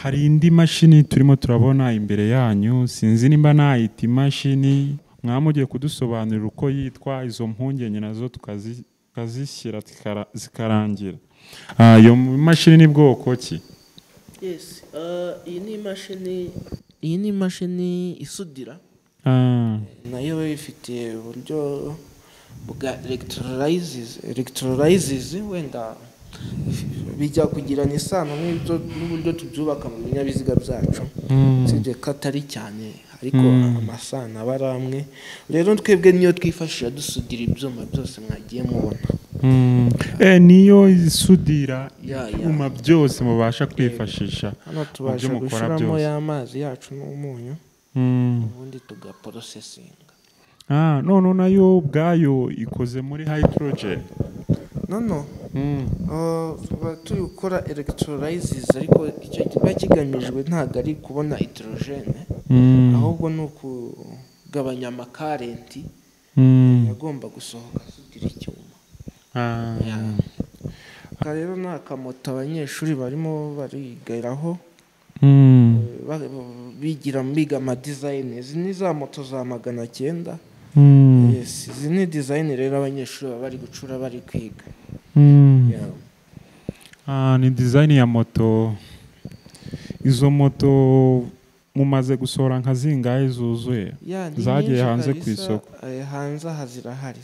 Hari indi mashini turimo turabona imbere yanyu, sinzi nimba nayita imashini, mwamugiye kudusobanurira uko yitwa, izo mpungenge nazo tukazishyira zikarangira. Iyo mashini ni bwoko ki? Yes, iyi ni imashini isudira. Nayo ifite uburyo bwa electrolysis, wenda bijya kugirana isano n'uburyo tubyubaka mu binyabiziga byacu, usibye ko atari cyane, ariko amasano aba ari amwe. Rero twebwe niyo twifashisha dusudira ibyuma byose mwagiye mubona. Niyo isudira ibyuma byose mubasha kwifashisha. Hano tubasha gushyiramo y'amazi yacu n'umunyu, ubundi tugaprosesinga. None nayo ubwayo ikoze muri hydrogen? No, tuba turi gukora electrolysis, ariko icyo kiba kigamijwe ntabwo ari kubona hydrogen, ahubwo ni ukugabanya amakarenti yagomba gusohoka asudira icyuma. Aka rero ni akamoto abanyeshuri barimo barigiraho, bigira biga ama design. Izi ni za moto za 900. Yes, izi ni design rero abanyeshuri baba bari gucura bari kwiga. Ni design ya moto. Izo moto mumaze gusohora nka zingahe zuzuye zagiye hanze ku isoko? Hanze aha zirahari,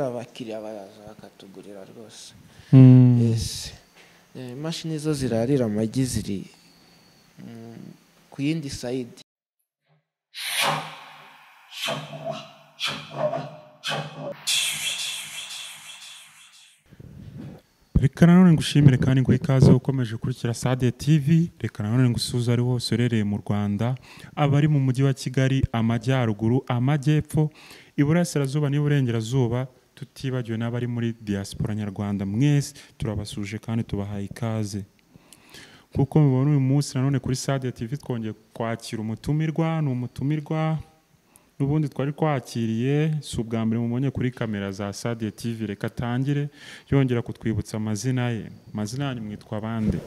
abakiriya baraza bakatugurira rwose. Yes, imashini zo zirarira amagi ziri ku yindi side. Reka nanone ngushimire kandi ngo ikaze ukomeje gukurikira Sade TV. Reka nanone ngusuhuze ari hose uherereye mu Rwanda, abari mu mujyi wa Kigali, amajyaruguru, amajyepfo, iburasirazuba n'iburengerazuba, tutibagiwe n'abari muri diaspora nyarwanda, mwese turabasuje kandi tubahaye ikaze. Kuko mubona uyu munsi nanone kuri Sade TV twongeye kwakira umutumirwa. Ni umutumirwa n'ubundi twari kwakiriye, si ubwa mbere mubonye kuri kamera za Sade TV. Reka atangire yongera kutwibutsa amazina ye. Amazina yanyu mwitwa bande?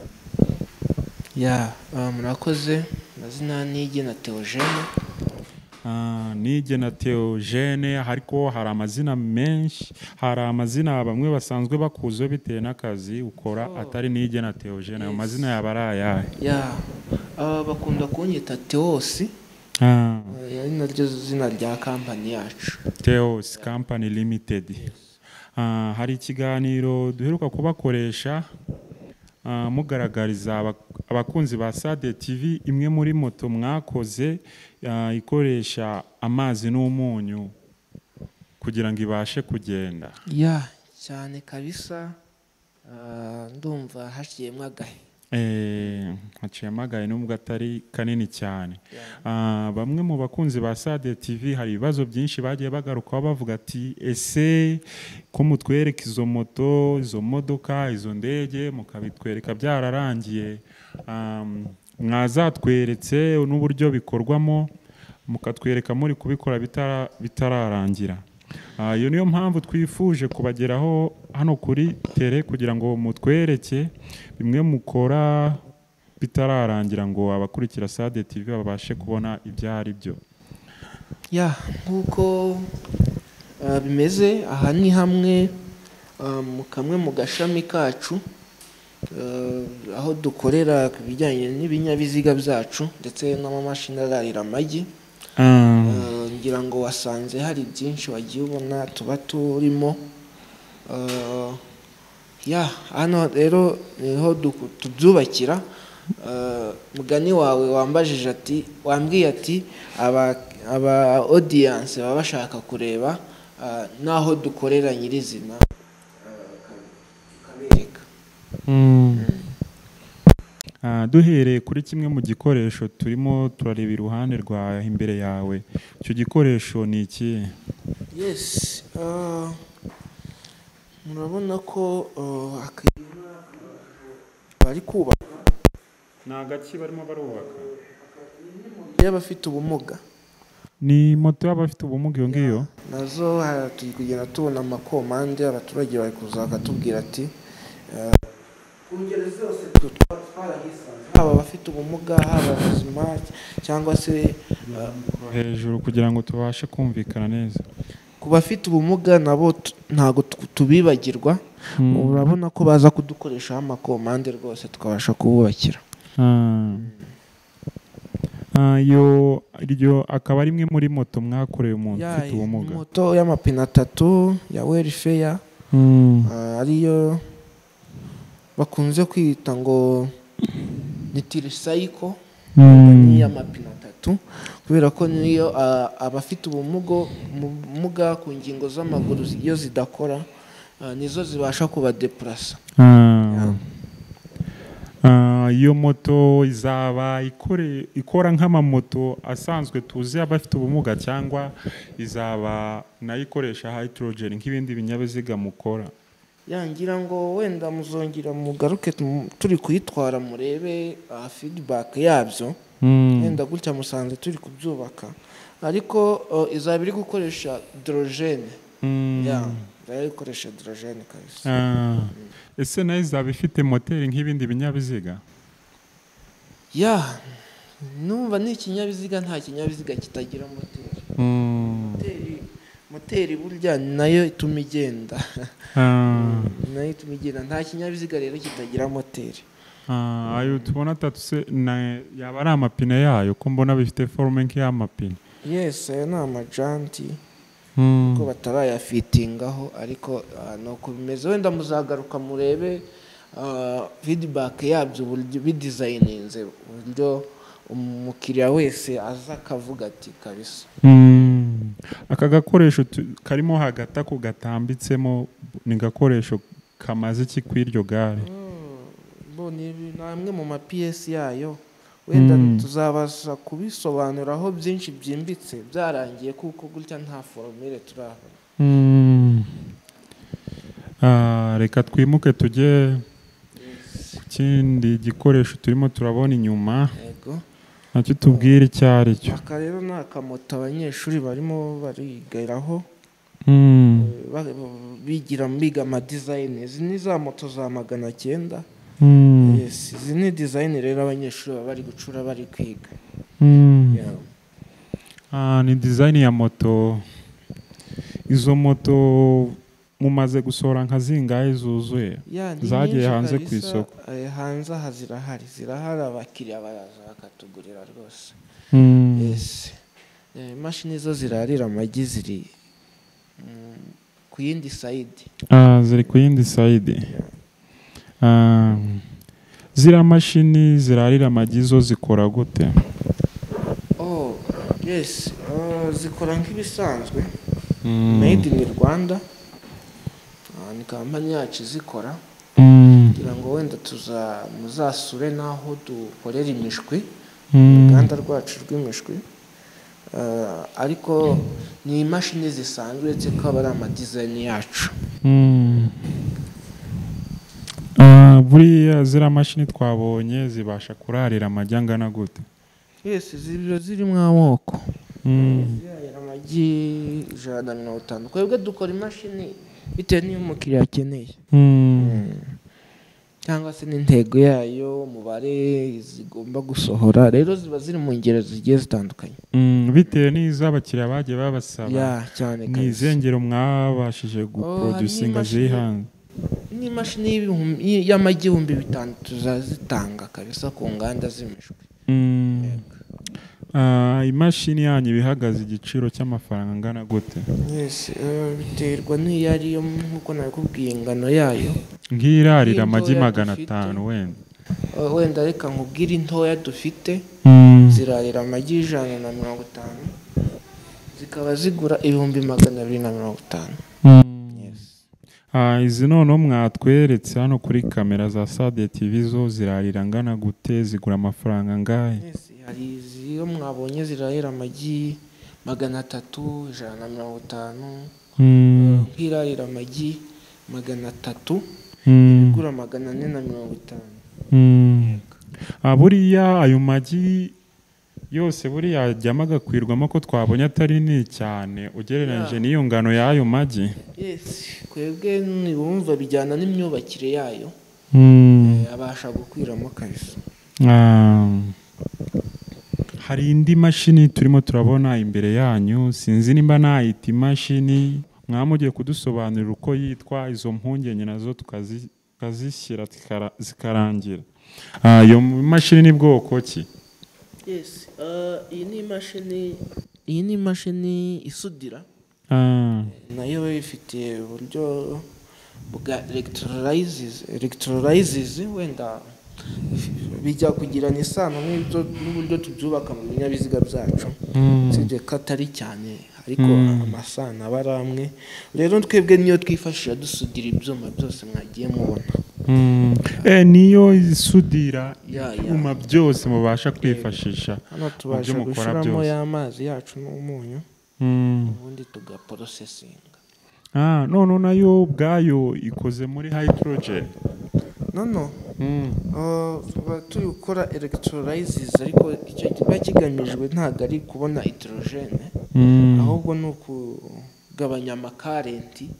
Ya, murakoze. Amazina Niyigena Theogene. Niyigena Theogene, ariko hari amazina menshi, hari amazina bamwe basanzwe bakuzo bitewe n'akazi ukora, atari Niyigena Theogene. Ayo mazina yaba ari ayahe? Ya, bakunda kunyita Theos. Ari naryo zina rya kampani yacu, Theos Company Limited. Hari ikiganiro duheruka kubakoresha, mugaragariza abakunzi ba Sade TV imwe muri moto mwakoze ikoresha amazi n'umunyu kugira ngo ibashe kugenda. Ya, cyane kabisa. Ndumva haciyemo agahe. Haciyemo agahe nubwo atari kanini cyane. Bamwe mu bakunzi ba Sade TV hari ibibazo byinshi bagiye bagarukaho bavuga ati ese ko mutwereka izo moto, izo modoka, izo ndege mukabitwereka byararangiye, mwazatweretse n'uburyo bikorwamo, mukatwereka muri kubikora bitararangira. Iyo niyo mpamvu twifuje kubageraho hano kuri tele kugira ngo mutwereke bimwe mukora bitararangira, ngo abakurikira Sade TV babashe kubona ibyo ari byo. Ya, nkuko bimeze aha ni hamwe mu kamwe mu gashami kacu, aho dukorera ku bijyanye n'ibinyabiziga byacu ndetse n'amamashini ararira amagi. Ngira ngo wasanze hari byinshi wagiye ubona tuba turimo. Ya, hano rero niho tubyubakira. Mugani wawe wambajije ati, wambwiye ati aba audience baba bashaka kureba naho dukorera nyirizina, kabereka. Duhereye kuri kimwe mu gikoresho turimo turareba iruhande rwawe imbere yawe, icyo gikoresho ni iki? Yes, murabona ko bari kubaka. Ni agaki barimo barubaka? Y'abafite ubumuga. Ni moto y'abafite ubumuga iyo ngiyo? Nazo turi kugenda tubona amakomande, abaturage bari kuza bakatubwira ati ku ngeri zose twarahisanze, Haba abafite ubumuga, haba abazima, cyangwa se hejuru kugira ngo tubashe kumvikana neza. Ku bafite ubumuga nabo ntago tubibagirwa. Urabona ko baza kudukoreshaho amakomande rwose tukabasha kububakira. Iyo iryo akaba ari imwe muri moto mwakoreye umuntu ufite ubumuga. Moto y'amapine 3 ya welfare, ariyo bakunze kwita ngo ni tricycle, ni y'amapine 3 kubera ko niyo abafite ubumuga ku ngingo z'amaguru iyo zidakora nizo zibasha kubadeplasa. Iyo moto izaba ikora nk'amamoto asanzwe tuzi abafite ubumuga, cyangwa izaba nayo ikoresha hydrogen nk'ibindi binyabiziga mukora? Yangira ngo wenda muzongera mugaruke turi kuyitwara murebe feedback yabyo. Wenda gutya musanze turi kubyubaka, ariko izaba iri gukoresha hydrogen. Izaba ikoresha hydrogen kabisa. Ese nayo izaba ifite moteri nk'ibindi binyabiziga? Numva ni ikinyabiziga, nta kinyabiziga kitagira moteri. Moteri burya nayo ituma igenda. Nayo ituma igenda, nta kinyabiziga rero kitagira moteri. Ayo tubona atatu se yaba ari amapine yayo, ko mbona bifite forme nk'iy'amapine? Yes, ayo ni amajanti ko batarayafitingaho, ariko nuko bimeze. Wenda muzagaruka murebe feedback yabyo, uburyo bidesigninze, uburyo umukiriya wese aza akavuga ati kabisa. Aka gakoresho karimo hagati ako gatambitsemo ni gakoresho kamaze iki ku iryo gare? Bo ni amwe mu ma PS yayo, wenda tuzabasha kubisobanuraho byinshi byimbitse byarangiye, kuko gutya nta formule turabona. Reka twimuke tujye ku kindi gikoresho turimo turabona inyuma. Yego. Nacyo tubwire icyo ari cyo. Aka rero ni akamoto abanyeshuri barimo barigiraho, bigira biga ama design. Izi ni za moto za 900. Yes, izi ni design rero abanyeshuri baba bari gucura bari kwiga. Ni design ya moto. Izo moto mumaze gusohora nka zingahe zuzuye zagiye hanze ku isoko? Hanze aha zirahari, abakiriya baraza bakatugurira rwose. Yes. Imashini zo zirarira amagi ziri ku yindi side. Ziri ku yindi side. Ziriya mashini zirarira amagi zo zikora gute? Yes, zikora nk'ibisanzwe. Made in Rwanda. Ni kampani yacu izikora. Kugira ngo wenda muzasure n'aho dukorera imishwi, uruganda rwacu rw'imishwi. Ariko ni imashini zisanzwe, uretse ko aba ari amadizayini yacu. Buriya ziriya mashini twabonye zibasha kurarira amagi angana gute? Yes, ziba zirimo amoko. Zirarira amagi 150. Twebwe dukora imashini bitewe n'iyo umukiriya akeneye, cyangwa se n'intego yayo, umubare zigomba gusohora. Rero ziba ziri mu ngero zigiye zitandukanye, bitewe n'izo abakiriya bagiye babasaba. Cyane. Ni izihe ngero mwabashije guproducinga ziri hanze? N'imashini y'amagi 5000 tuzazitanga kabisa ku nganda z'imishwi. Imashini yanyu ibihagaze igiciro cy'amafaranga angana gute? Yes, biterwa n'iyo ariyo, nk'uko nabikubwiye ingano yayo. Nk'irarira amagi 500 wenda. Wenda reka nkubwire intoya dufite, zirarira amagi 150, zikaba zigura 250,000. Izi noneho mwatweretse hano kuri kamera za Sade TV zo zirarira angana gute, zigura amafaranga angahe? Hari izo mwabonye zirarira amagi 300, 150, nk'irarira amagi 300 igura 450. Buriya ayo magi yose buriya ajyamo agakwirwamo ko twabonye atari nini cyane ugereranyije n'iyo ngano y'ayo magi. Yes, twebwe ntibumva bijyana n'imyubakire yayo, abasha gukwiramo kabisa. Hari indi mashini turimo turabona imbere yanyu, sinzi nimba nayita imashini, mwamugiye kudusobanurira uko yitwa, izo mpungenge nazo tukazishyira zikarangira. Iyo mashini ni bwoko ki? Yes, iyi ni imashini isudira. Nayo ifite uburyo bwa electrolysis, wenda bijya kugirana isano n'uburyo tubyubaka mu binyabiziga byacu, usibye ko atari cyane, ariko amasano aba ari amwe. Rero twebwe niyo twifashisha dusudira ibyuma byose mwagiye mubona. Niyo isudira ibyuma byose mubasha kwifashisha. Hano tubasha gushyiramo y'amazi yacu n'umunyu, ubundi tugaporosesinga. None nayo ubwayo ikoze muri hydrogen? No, tuba turi gukora electrolysis, ariko icyo kiba kigamijwe ntabwo ari kubona hydrogene, ahubwo ni ukugabanya amakarenti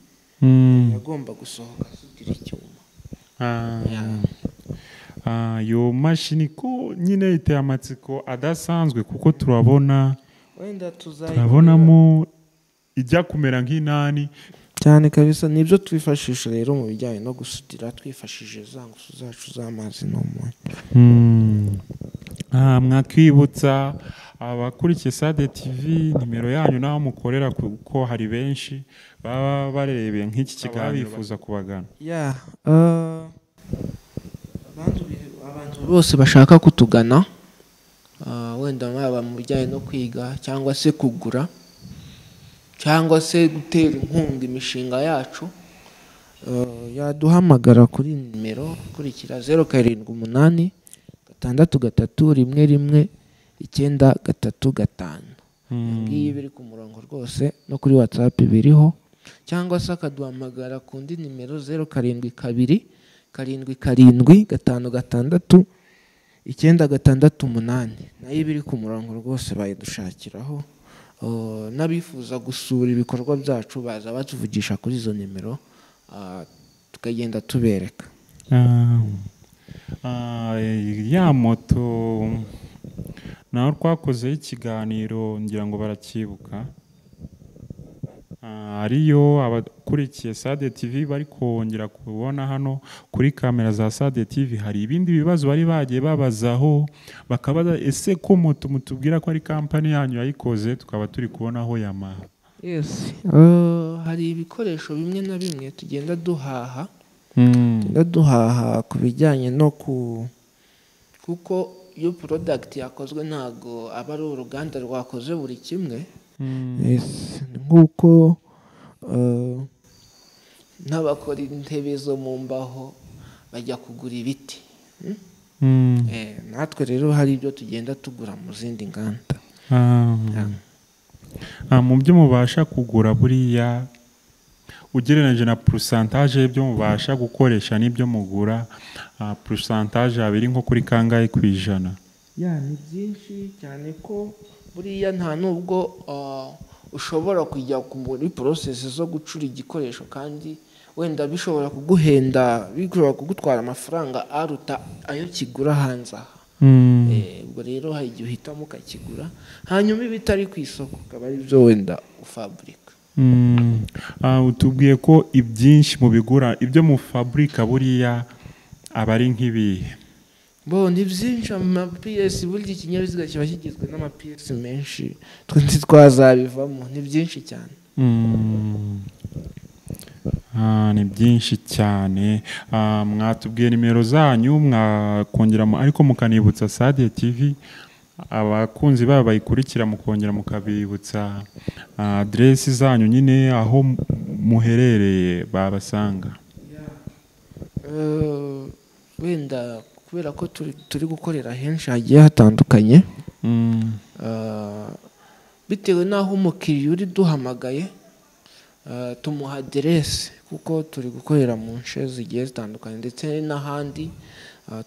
yagomba gusohoka asudira icyuma. Iyo mashini ko nyine iteye amatsiko adasanzwe, kuko turabona turabonamo ijya kumera nk'inani cyane kabisa. Nibyo twifashisha rero mu bijyanye no gusudira, twifashishije za ngufu zacu z'amazi n'umunyu. Mwakwibutsa abakurikiye Sade TV nimero yanyu n'aho mukorera, kuko hari benshi baba barebeye nk'iki kiganiro bifuza kubagana. Abantu bose bashaka kutugana, wenda baba mu bijyanye no kwiga cyangwa se kugura cyangwa se gutera inkunga imishinga yacu, yaduhamagara kuri nimero ikurikira 078 6 3 1 1 9 3 5. Ngiyi biri ku murongo rwose, no kuri WhatsApp biriho, cyangwa se akaduhamagara ku ndi nimero 0 7 2 7 7 5 6 9 6 8, nayo biri ku murongo rwose, bayidushakiraho. N'abifuza gusura ibikorwa byacu baza batuvugisha kuri izo nimero, tukagenda tubereka. Ya moto naho twakozeho ikiganiro, ngira ngo barakibuka, ariyo abakurikiye Sade TV bari kongera kubona hano kuri kamera za Sade TV. Hari ibindi bibazo bari bagiye babazaho, bakabaza ese ko moto mutubwira ko ari kampani yanyu yayikoze, tukaba turi kubonaho Yamaha. Yes, hari ibikoresho bimwe na bimwe tugenda duhaha, ku bijyanye no kuko iyo product yakozwe ntago aba ari uruganda rwakoze buri kimwe. Nk'uko n'abakora intebe zo mu mbaho bajya kugura ibiti, natwe rero hari ibyo tugenda tugura mu zindi nganda. Mu byo mubasha kugura buriya ugereranyije na pourcentage y'ibyo mubasha gukoresha n'ibyo mugura, pourcentage abiri nko kuri kangahe ku ijana? Ni byinshi cyane, ko buriya nta nubwo ushobora kujya muri process zo gucura igikoresho, kandi wenda bishobora kuguhenda, bishobora kugutwara amafaranga aruta ayo kigura hanze aha. Ubwo rero hari igihe uhitamo ukakigura, hanyuma ibitari ku isoko ukaba ari byo wenda ufaburika. Utubwiye ko ibyinshi mubigura, ibyo mufaburika buriya aba ari nk'ibihe? Bo ni byinshi, ama PS, burya ikinyabiziga kiba kigizwe n'ama PS menshi, twe ntitwazabivamo, ni byinshi cyane. Ni byinshi cyane. Mwatubwiye nimero zanyu, mwakongera ariko mukanibutsa Sade TV abakunzi babo bayikurikira, mukongera mukabibutsa adresi zanyu nyine aho muherereye babasanga. Wenda kubera ko turi gukorera henshi hagiye hatandukanye, bitewe n'aho umukiriya uri duhamagaye tumuha aderesi, kuko turi gukorera mu nce zigiye zitandukanye ndetse n'ahandi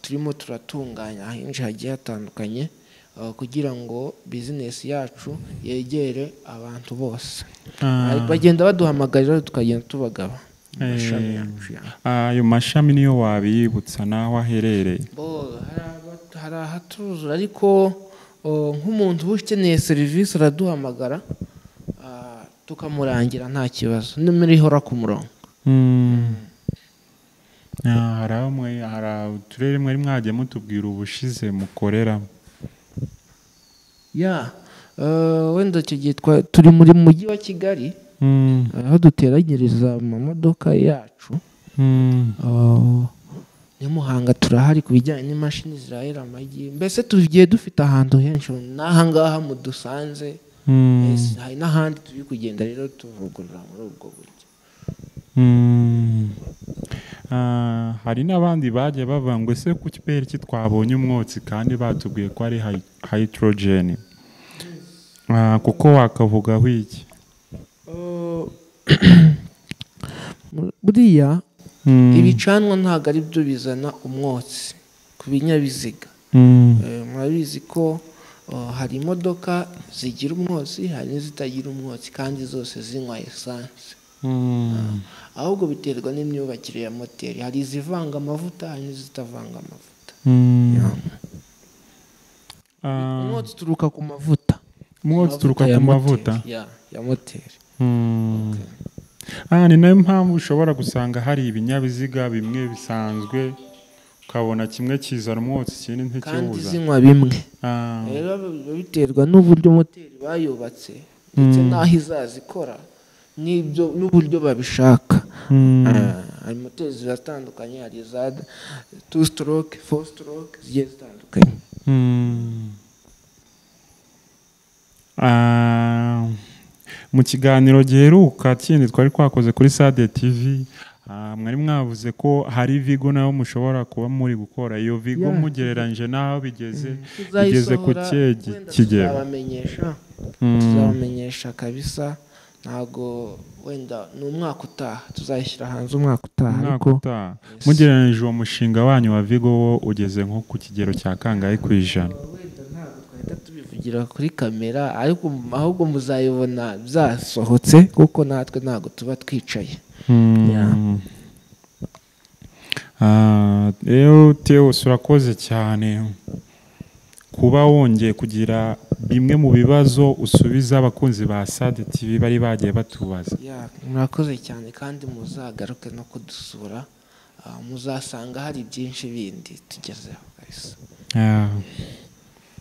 turimo turatunganya henshi hagiye hatandukanye, kugira ngo bizinesi yacu yegere abantu bose. Bagenda baduhamagarira tukagenda tubagaba amashami yacu. Ayo mashami niyo wabibutsa naho aherereye? Hari ahaturuzura, ariko nk'umuntu uba ukeneye serivisi araduhamagara, tukamurangira nta kibazo, nimero ihora ku murongo. Hari aho hari uturere mwari mwagiye mutubwira ubushize mukoreramo. Ya, wenda icyo gihe turi muri mujyi wa Kigali, aho duteranyiriza amamodoka yacu. Ni Muhanga turahari ku bijyanye n'imashini zirahera amagi, mbese tugiye dufite ahantu henshi n'aha ngaha mudusanze. Yes, hari n'ahandi turi kugenda rero tuvugurura muri ubwo buryo. Hari n'abandi bagiye bavuga ngo ese kuki iki twabonye umwotsi kandi batubwiye ko ari hydrogen? Kuko wakavugaho iki? Buriya ibicanwa ntabwo ari byo bizana umwotsi ku binyabiziga. Murabizi ko hari imodoka zigira umwotsi, hari n'izitagira umwotsi, kandi zose zinywa esanse. Ahubwo biterwa n'imyubakire ya moteri, hari izivanga amavuta, hari n'izitavanga amavuta. Umwotsi uturuka ku mavuta. Umwotsi uturuka ku mavuta ya moteri. Ni nayo mpamvu ushobora gusanga hari ibinyabiziga bimwe bisanzwe ukabona kimwe kizana umwotsi ikindi ntikiwuza, kandi zinywa bimwe. Rero biterwa n'uburyo moteri bayubatse ndetse n'aho izazikora n'ibyo n'uburyo babishaka. Hari moteri ziratandukanye, hari za 2 stroke, 4 stroke, zigiye zitandukanye. Mu kiganiro giheruka kindi twari twakoze kuri Sade TV, mwari mwavuze ko hari Vigo nayo mushobora kuba muri gukora. Iyo Vigo mugereranyije n'aho bigeze, bigeze ku kihe kigero? Tuzabamenyesha kabisa, ntago wenda ni umwaka utaha tuzayishyira hanze, umwaka utaha. Ariko mugereranyije uwo mushinga wanyu wa Vigo wo ugeze nko ku kigero cya kangahe ku ijana? Wenda ntabwo twahita tubivugira kuri kamera, ariko ahubwo muzayibona byasohotse, kuko natwe ntabwo tuba twicaye. Rero Theos, urakoze cyane kuba wongeye kugira bimwe mu bibazo usubiza abakunzi ba Sade TV bari bagiye batubaza. Murakoze cyane, kandi muzagaruke no kudusura, muzasanga hari byinshi bindi tugezeho kabisa.